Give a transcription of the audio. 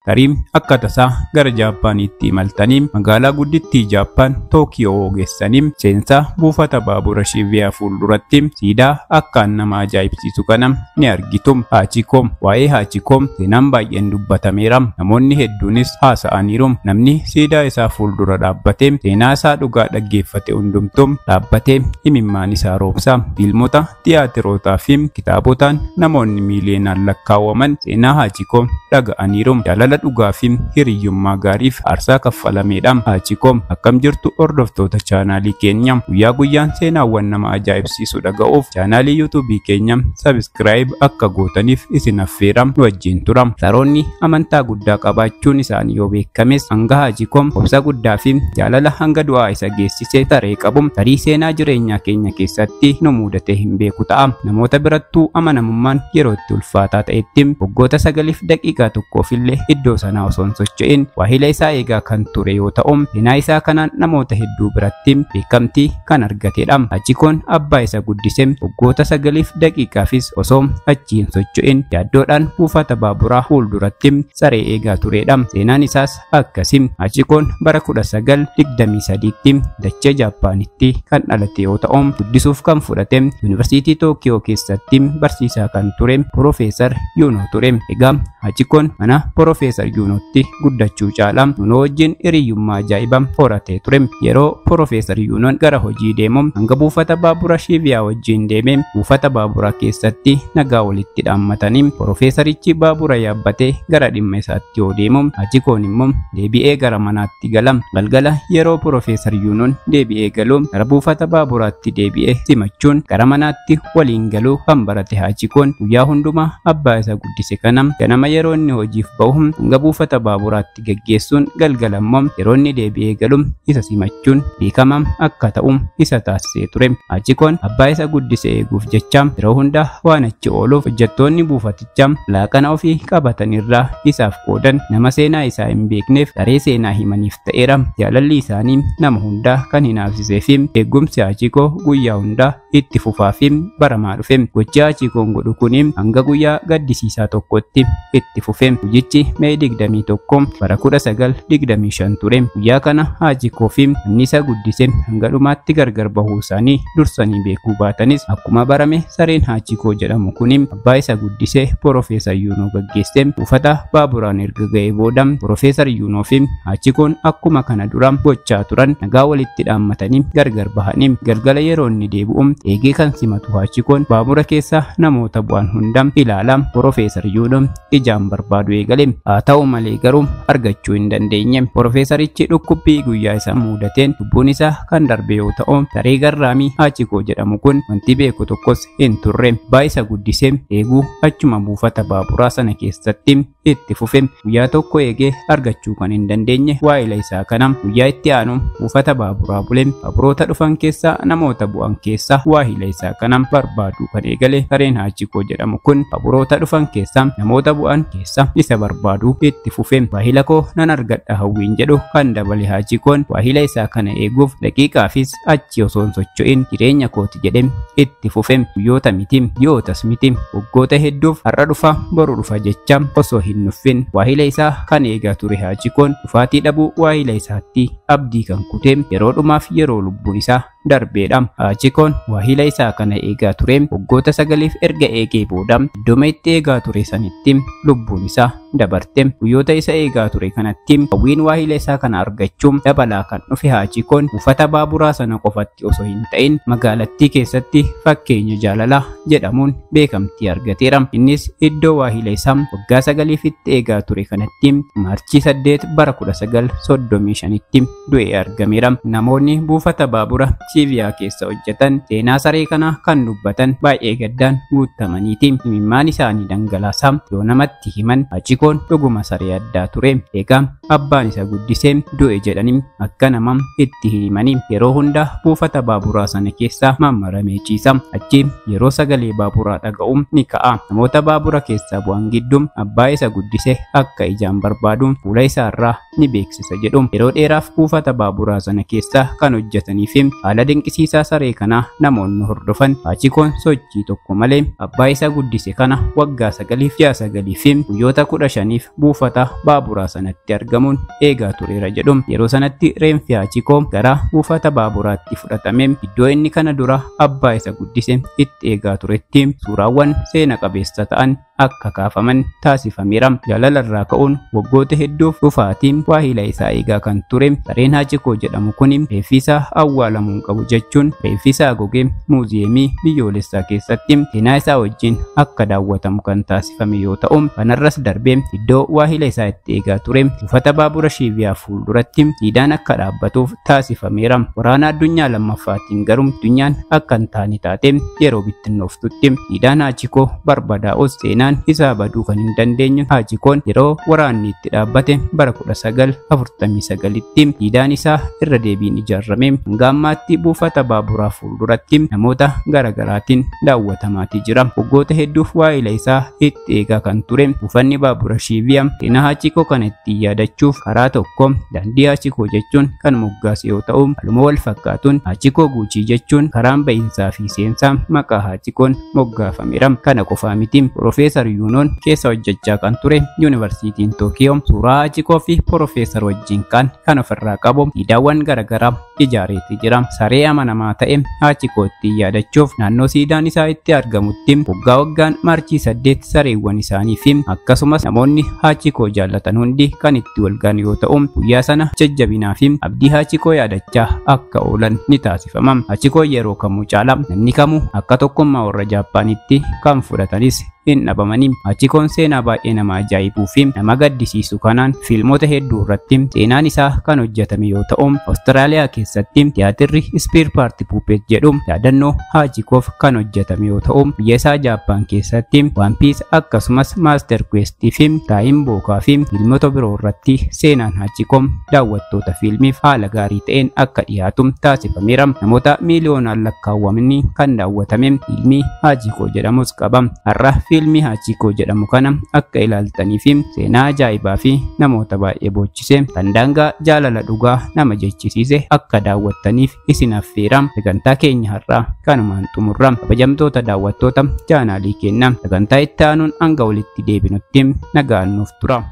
Tarii akka tasaa gara Jaappaanitti imaltanii magaalaa guddittii Jaappaan Tookiyoo geessanii seensa buufata baabura Shibuyaa fuulduratti siidaa akkaan nama ajaa'ibsiisu kana ni argitu. Haachikoo. Waa'ee Haachikoo seenaan baay'een dubbatameera. Namoonni hedduunis haasa'aniiru. Namni siidaa isaa fuuldura dhaabbatee seenaa isaa dhugaa dhaggeeffate hundumtuu dhaabbatee imimmaan isaa roobsa. Fiilmota, tiyaatirootaa fi kitaabotaan namoonni miiliyoonaan lakkaawwaman seenaa Haachikoo dhaga'aniiru. Jaalala dhugaa fi hiriyyummaa gaariif aarsaa kaffalameedha. Haachikoo. Akkam jirtu hordoftoota chaanaalii keenya? Guyyaa guyyaan seenaawwan nama ajaa'ibsiisu dhaga'uuf chaanaalii yuutuubii keenya sabiskiraayib akka gootaniif isin affeera. Nu wajjin tura. Saroonni amantaa guddaa qabaachuun isaanii yoo beekames hanga Haachikoo obsa guddaa fi jaalala hanga du'aa isa geessise taree qabu tarii seenaa jireenyaa keenya keessatti nu mudatee hin beeku ta'a. Namoota birattuu amanamummaan yeroo itti ulfaataa ta'etti waggoota 9:01 illee iddoo sanaa osoo hin socho'in waahila isaa eegaa kan ture yoo ta'u, seenaa isaa kanaan namoota hedduu biratti beekamtii kan argatedha. Haachikoon abbaa isa guddise waggoota 9:01 osoo achi hin socho'in yaaddoodhaan buufata baaburaa fuulduratti saree eegaa turedha. Seenaan isaas akkasi. Haachikoon bara 1923tti dachee Jaappaanitti kan dhalate yoo ta'u, guddisuuf kan fudhate Yuunivarsiitii Tookiyoo keessatti barsiisaa kan ture Piroofeesar Yuunoo ture. Egaa Haachikoon mana Piroofeesar Yuunootti guddachuu caalaa Yuunoo wajjin hiriyyummaa ajaa'ibaa horatee ture. Yeroo Piroofeesar Yuunoon gara hojii deemu hanga buufata baabura Shibuyaa wajjin deeme buufata baaburaa keessatti nagaa walitti dhaammatanii Piroofeesarichi baabura yaabbatee gara dhimma isaatti yoo deemu Haachikoon immoo deebi'ee gara manaatti gala. Galgala yeroo Piroofeesar Yuunoon deebi'ee galu gara buufata baaburaatti deebi'ee simachuun gara manaatti waliin galuu kan barate Haachikoon guyyaa hundumaa abbaa isa guddise kana ganama yeroo inni hojiif bahu hanga buufata baaburaatti geggeessuun galgala immoo yeroo inni deebi'ee galu isa simachuun beekamaa akka ta'u isa taasisee ture. Haachikoon abbaa isa guddise eeguuf jecha yeroo hundaa waan achi ooluuf hojjettoonni buufatichaa laaqana ofii qabatan irraa isaaf qoodan nama seenaa isaa hin beekneef saree seenaa himaniif ta'eera. Jaalalli isaanii nama hundaa kan hinaafsisee fi eegumsi Haachikoo guyyaa hundaa itti fufaa fi baramaa dhufe. Gochi Haachikoon godhu kun hanga guyyaa gaddisiisaa tokkotti itti fufe. Guyyichi Mee 21 bara 1925 ture. Guyyaa kana Haachikoo fi namni isa guddise hanga dhumaatti gargar bahuu isaanii dursanii beekuu baatanis akkuma barame sareen Haachikoo jedhamu kun abbaa isa guddise Piroofeesar Yuunoo gaggeesse. Buufata baaburaan erga ga'ee booda Piroofeesar Yuunoo fi Haachikoon akkuma kana dura gochaa turan nagaa walitti dhaammatanii gargar bahanii galgala yeroo inni deebi'u eegee kan simatu Haachikoon baabura keessa namoota bu'an hunda ilaala Piroofeesar Yuunoo ijaan barbaadu eegale. Haa ta'u malee garuu argachuu hin dandeenye. Piroofeesarichi dhukkubbii guyyaa isa mudateen lubbuun isaa kan darbe yoo ta'u, saree garraamii Haachikoo jedhamu kun wanti beeku tokkos hin turre. Abbaa isa guddisee eeguu achuma buufata baaburaa sana keessatti itti fufe. Guyyaa tokko eegee argachuu kan hin dandeenye waa'ila isaa kana guyyaa itti aanu buufata baaburaa bule. Baaburoota dhufan keessaa namoota bu'an keessaa waahila isaa kana barbaaduu kan eegale sareen Haachikoo jedhamu kun baaburoota dhufan keessaa namoota bu'an keessaa isa barbaaduu itti fufe. Waahila koo nan argadha hawwiin jedhu kan dabale Haachikoon waahila isaa kana eeguuf daqiiqaafis achi osoo hin socho'in jireenya kooti jedhe itti fufe. Guyyoota miti, ji'ootas miti, waggoota hedduuf har'a dhufa boru dhufa jecha osoo hin nuffin waahila isaa kan eegaa ture Haachikoon dhufaatii dhabuu waahila isaatti abdii kan kute yeroo dhumaaf yeroo lubbuun isaa darbeedha. Haachikoon waahila isaa kana eegaa ture waggoota 9 erga eegee booda iddoo itti eegaa ture sanitti lubbuun isaa dabarte. Guyyoota isa eegaa ture kanatti hawwiin waahila isaa kana argachuu dabalaa kan dhufe Haachikoon buufata baaburaa sana qofatti osoo hin ta'in magaalattii keessatti fakkeenya jaalalaa jedhamuun beekamtii argateera. Innis iddoo waahila isaa waggaa 9 itti eegaa ture kanatti Maarchii 8 bara 1935tti du'ee argameera. Namoonni buufata baabura Shibuyaa keessa hojjetan seenaa saree kana kan dubbatan baay'ee gaddaan guutamaniiti. Imimmaan isaanii dhangalaasaa yoo namatti himan Haachikoon dhuguma saree addaa ture. Egaa abbaan isa guddisee du'e jedhanii akka nama itti himanii yeroo hunda buufata baaburaa sana keessa mammaramee ciisa. Achi yeroo sagalee baaburaa dhaga'u ni ka'a. Namoota baabura keessaa bu'an gidduu abbaa isa guddise akka ijaan barbaadu fuula isaarraa ni beeksisa jedhu. Yeroo dheeraaf buufata baaburaa sana keessa kan hojjetanii fi haala Amala dinqisiisaa saree kanaa namoonni hordofan Haachikoon sochii tokko malee abbaa isaa guddise kana waggaa 9 fi ji'a 9 fi guyyoota 15f buufata baaburaa sanatti argamuun eegaa tureera jedhu. Yeroo sanatti reenfi Haachikoo gara buufata baaburaatti fudhatame iddoo inni kana dura abbaa isa guddise itti eegaa turetti suuraawwan seena qabeessa ta'an akka kaafaman taasifameera. Jaalala irraa ka'uun waggoota hedduuf dhufaatiin waahila isaa eegaa kan ture sareen Haachikoo jedhamu kun reeffi isaa awwaalamuu hin qabu jechuun reeffi isaa gogee muuziyeemii biyyoolessaa keessatti seenaa isaa wajjin akka daawwatamu kan taasifame yoo ta'u, kanarras darbee iddoo waahila isaa itti eegaa ture buufata baabura Shiibiyaa fuulduratti siidaan akka dhaabbatuuf taasifameera. Waraana addunyaa lammaffaatiin garuu addunyaan akka hin taane taate yeroo bittinnooftutti siidaan Haachikoo barbadaa'us seenaan isaa baduu kan hin dandeenye Haachikoon yeroo waraanni itti dhaabbate bara 1949tti siidaan isaa irra deebiin ijaarame hanga ammaatti buufata baaburaa fuulduratti namoota garaagaraatiin daawwatamaatii jira. Waggoota hedduuf waa'ila isaa itti eegaa kan ture buufanni baabura Shiibiyaa seenaa Haachikoo kana ittiin yaadachuuf karaa tokko daandii Haachikoo jechuun kan moggaase yoo ta'u, haaluma wal fakkaatuun Haachikoo Guuchii jechuun karaan ba'iinsaa fi seensaa maqaa Haachikoon moggaafameera. Kana qofaa miti, Piroofeesar Yuunoon keessa hojjechaa kan ture Yuunivarsiitiin Tookiyoo suuraa Haachikoo fi Piroofeesar wajjin kan ofirraa qabu siidaawwan garaagaraa ijaareetii jira. Saree amanamaa ta'e Haachikoo ittiin yaadachuuf naannoo siidaan isaa itti argamutti waggaa waggaan Maarchii 8 sareewwan isaanii fi akkasumas namoonni Haachikoo jaallatan hundi kan itti walga'an yoo ta'u, guyyaa sana jajjabinaa fi abdii Haachikoo yaadachaa akka oolan ni taasifama. Haachikoo yeroo kamuu caalaa namni kamuu akka tokkummaa warra Jaappaanitti kan fudhatanis hin dhabamani. Haachikoon seenaa baay'ee nama ajaa'ibuu fi nama gaddisiisu kanaan fiilmota hedduu irratti seenaan isaa kan hojjetame yoo ta'u, Awustiraaliyaa keessatti tiyaatirri Spear Party Puppet jedhu yaadannoo Haachikoof kan hojjetame yoo ta'u, biyya isaa Jaappaan keessatti One Piece akkasumas Master Quest fi Taayin Bookaa fi fiilmota biroo irratti seenaan Haachikoo daawwattoota fiilmiif haala gaarii ta'een akka dhiyaatu taasifameera. Namoota miiliyoonaan lakkaawwamanii kan daawwatame fiilmii Haachikoo jedhamus qaba. Har'a fiilmii Haachikoo jedhamu kana akka ilaaltanii fi seenaa ajaa'ibaa fi namoota baay'ee boochise kan daangaa jaalala dhugaa nama jechisiise akka daawwattaniif isin affeera. Sagantaa keenya har'aa kanumaan xumurra. Kabajamtoota daawwattoota chaanaalii keenya, sagantaa itti aanuun hanga walitti deebinutti nagaan nuuf tura.